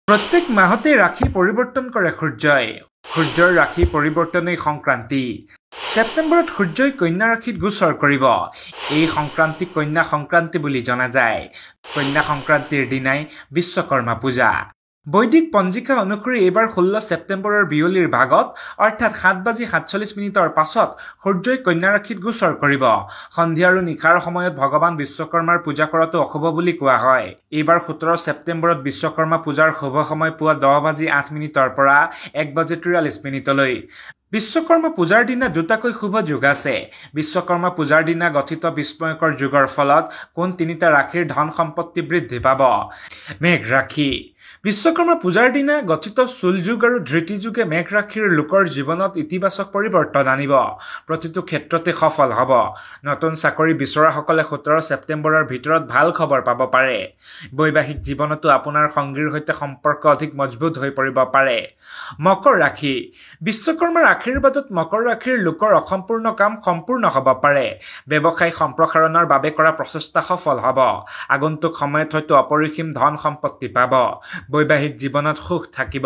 প্ৰত্যেক মাহতে ৰাশি পৰিৱৰ্তন কৰে সূৰ্যই। সূৰ্যৰ ৰাশি পৰিৱৰ্তনেই সংক্ৰান্তি। ছেপ্টেম্বৰত সূৰ্যই কন্যা ৰাশিত গোচৰ কৰিব। এই সংক্ৰান্তিক কন্যা সংক্ৰান্তি বুলি জনা যায়। কন্যা সংক্ৰান্তিৰ দিনাই বিশ্বকৰ্মা পূজা। বৈদিক পঞ্জিকা অনুসৰি এইবাৰ 16 ছেপ্টেম্বৰৰ বিয়লিৰ ভাগত অৰ্থাৎ 7:47 পাছত সূৰ্যই কন্যা ৰাশিত গোচৰ কৰিব। সন্ধিয়া আৰু নিশাৰ সময়ত ভগৱান বিশ্বকৰ্মাৰ পূজা কৰাটো অশুভ বুলি কোৱা হয়। এইবাৰ 17 ছেপ্টেম্বৰত বিশ্বকৰ্মা পূজাৰ শুভ সময় পুৱা 10:08 পৰা 1:43লৈ। বিশ্বকৰ্মা পূজাৰ দিনা দুটাকৈ শুভ যোগ আছে। বিশ্বকৰ্মা পূজাৰ দিনা গঠিত বিস্ময়কৰ যোগৰ ফলত কোন তিনিটা ৰাশিৰ ধন সম্পত্তি বৃদ্ধি পাব? মেঘ ৰাশি। বিশ্বকৰ্মা পূজাৰ দিনা গঠিত চুল যুগ আৰু ধৃতি যুগে মেঘ ৰাশিৰ লোকৰ জীৱনত ইতিবাচক পৰিৱৰ্তন আনিব। প্ৰতিটো ক্ষেত্ৰতে সফল হ'ব। নতুন চাকৰি বিচৰাসকলে 17 ছেপ্টেম্বৰৰ ভিতৰত ভাল খবৰ পাব পাৰে। বৈবাহিক জীৱনতো আপোনাৰ সংগীৰ সৈতে সম্পৰ্ক অধিক মজবুত হৈ পৰিব পাৰে। মকৰ ৰাশি। বিশ্বকৰ্মাৰ আশীৰ্বাদত মকৰ ৰাশিৰ লোকৰ অসম্পূৰ্ণ কাম সম্পূৰ্ণ হ'ব পাৰে। ব্যৱসায় সম্প্ৰসাৰণৰ বাবে কৰা প্ৰচেষ্টা সফল হ'ব। আগন্তুক সময়ত হয়তো অপৰিসীম ধন সম্পত্তি পাব। বৈবাহিক জীৱনত সুখ থাকিব।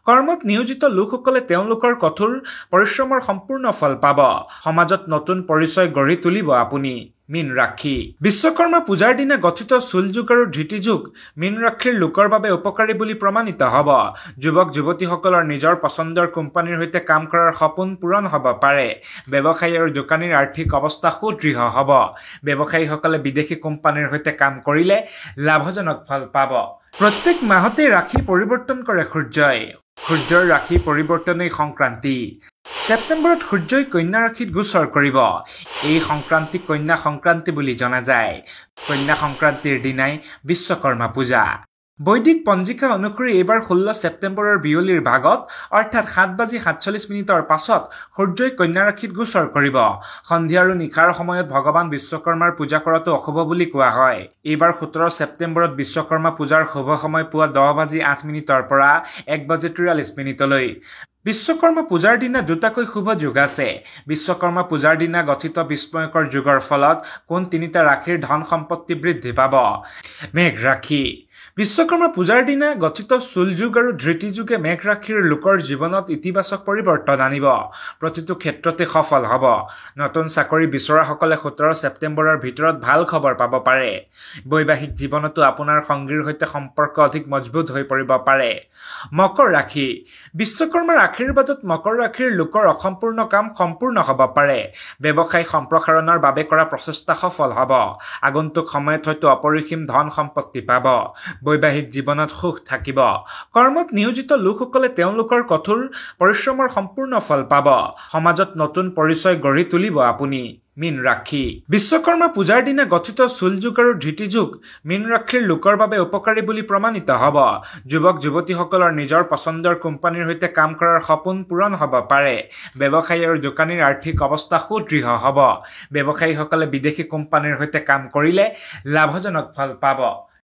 কৰ্মত নিয়োজিত লোকসকলে তেওঁলোকৰ কঠোৰ পৰিশ্ৰমৰ সম্পূৰ্ণ ফল পাব। সমাজত নতুন পৰিচয় গঢ়ি তুলিব আপুনি। মীন ৰাশি। বিশ্বকৰ্মা পূজাৰ দিনা গঠিত চুল যুগ আৰু ধৃতি যুগ মীন ৰাশিৰ লোকৰ বাবে উপকাৰী বুলি প্ৰমাণিত হ'ব। যুৱক যুৱতীসকলৰ নিজৰ পচন্দৰ কোম্পানীৰ সৈতে কাম কৰাৰ সপোন পূৰণ হ'ব পাৰে। ব্যৱসায়ী আৰু দোকানীৰ আৰ্থিক অৱস্থা সুদৃঢ় হ'ব। ব্যৱসায়ীসকলে বিদেশী কোম্পানীৰ সৈতে কাম কৰিলে লাভজনক ফল পাব। প্ৰত্যেক মাহতে ৰাশি পৰিৱৰ্তন কৰে সূৰ্যই। সূৰ্যৰ ৰাশি পৰিৱৰ্তনেই সংক্ৰান্তি। ছেপ্টেম্বৰত সূৰ্যই কন্যা ৰাশিত গোচৰ কৰিব। এই সংক্ৰান্তিক কন্যা সংক্ৰান্তি বুলি জনা যায়। কন্যা সংক্ৰান্তিৰ দিনাই বিশ্বকৰ্মা পূজা। বৈদিক পঞ্জিকা অনুসৰি এইবাৰ 16 ছেপ্টেম্বৰৰ বিয়লিৰ ভাগত অৰ্থাৎ 7:47 পাছত সূৰ্যই কন্যা ৰাশিত গোচৰ কৰিব। সন্ধিয়া আৰু নিশাৰ সময়ত ভগৱান বিশ্বকৰ্মাৰ পূজা কৰাটো অশুভ বুলি কোৱা হয়। এইবাৰ 17 ছেপ্টেম্বৰত বিশ্বকৰ্মা পূজাৰ শুভ সময় পুৱা 10:08 পৰা 1:43লৈ। বিশ্বকৰ্মা পূজাৰ দিনা দুটাকৈ শুভ যোগ আছে। বিশ্বকৰ্মা পূজাৰ দিনা গঠিত বিস্ময়কৰ যোগৰ ফলত কোন তিনিটা ৰাশিৰ ধন সম্পত্তি বৃদ্ধি পাব? মেঘ ৰাশি। বিশ্বকৰ্মা পূজাৰ দিনা গঠিত চুল যুগ আৰু ধৃতি যুগে মেঘ ৰাশিৰ লোকৰ জীৱনত ইতিবাচক পৰিৱৰ্তন আনিব। প্ৰতিটো ক্ষেত্ৰতে সফল হ'ব। নতুন চাকৰি বিচৰাসকলে 17 ছেপ্টেম্বৰৰ ভিতৰত ভাল খবৰ পাব পাৰে। বৈবাহিক জীৱনতো আপোনাৰ সংগীৰ সৈতে সম্পৰ্ক অধিক মজবুত হৈ পৰিব পাৰে। মকৰ ৰাশি। বিশ্বকৰ্মাৰ আশীৰ্বাদত মকৰ ৰাশিৰ লোকৰ অসম্পূৰ্ণ কাম সম্পূৰ্ণ হ'ব পাৰে। ব্যৱসায় সম্প্ৰসাৰণৰ বাবে কৰা প্ৰচেষ্টা সফল হ'ব। আগন্তুক সময়ত হয়তো অপৰিসীম ধন সম্পত্তি পাব। বৈবাহিক জীৱনত সুখ থাকিব। কৰ্মত নিয়োজিত লোকসকলে তেওঁলোকৰ কঠোৰ পৰিশ্ৰমৰ সম্পূৰ্ণ ফল পাব। সমাজত নতুন পৰিচয় গঢ়ি তুলিব আপুনি। মীন ৰাশি। বিশ্বকৰ্মা পূজাৰ দিনা গঠিত চুল যুগ আৰু ধৃতি যুগ মীন ৰাশিৰ লোকৰ বাবে উপকাৰী বুলি প্ৰমাণিত হ'ব। যুৱক যুৱতীসকলৰ নিজৰ পচন্দৰ কোম্পানীৰ সৈতে কাম কৰাৰ সপোন পূৰণ হ'ব পাৰে। ব্যৱসায়ী আৰু দোকানীৰ আৰ্থিক অৱস্থা সুদৃঢ় হ'ব। ব্যৱসায়ীসকলে বিদেশী কোম্পানীৰ সৈতে কাম কৰিলে লাভজনক ফল পাব।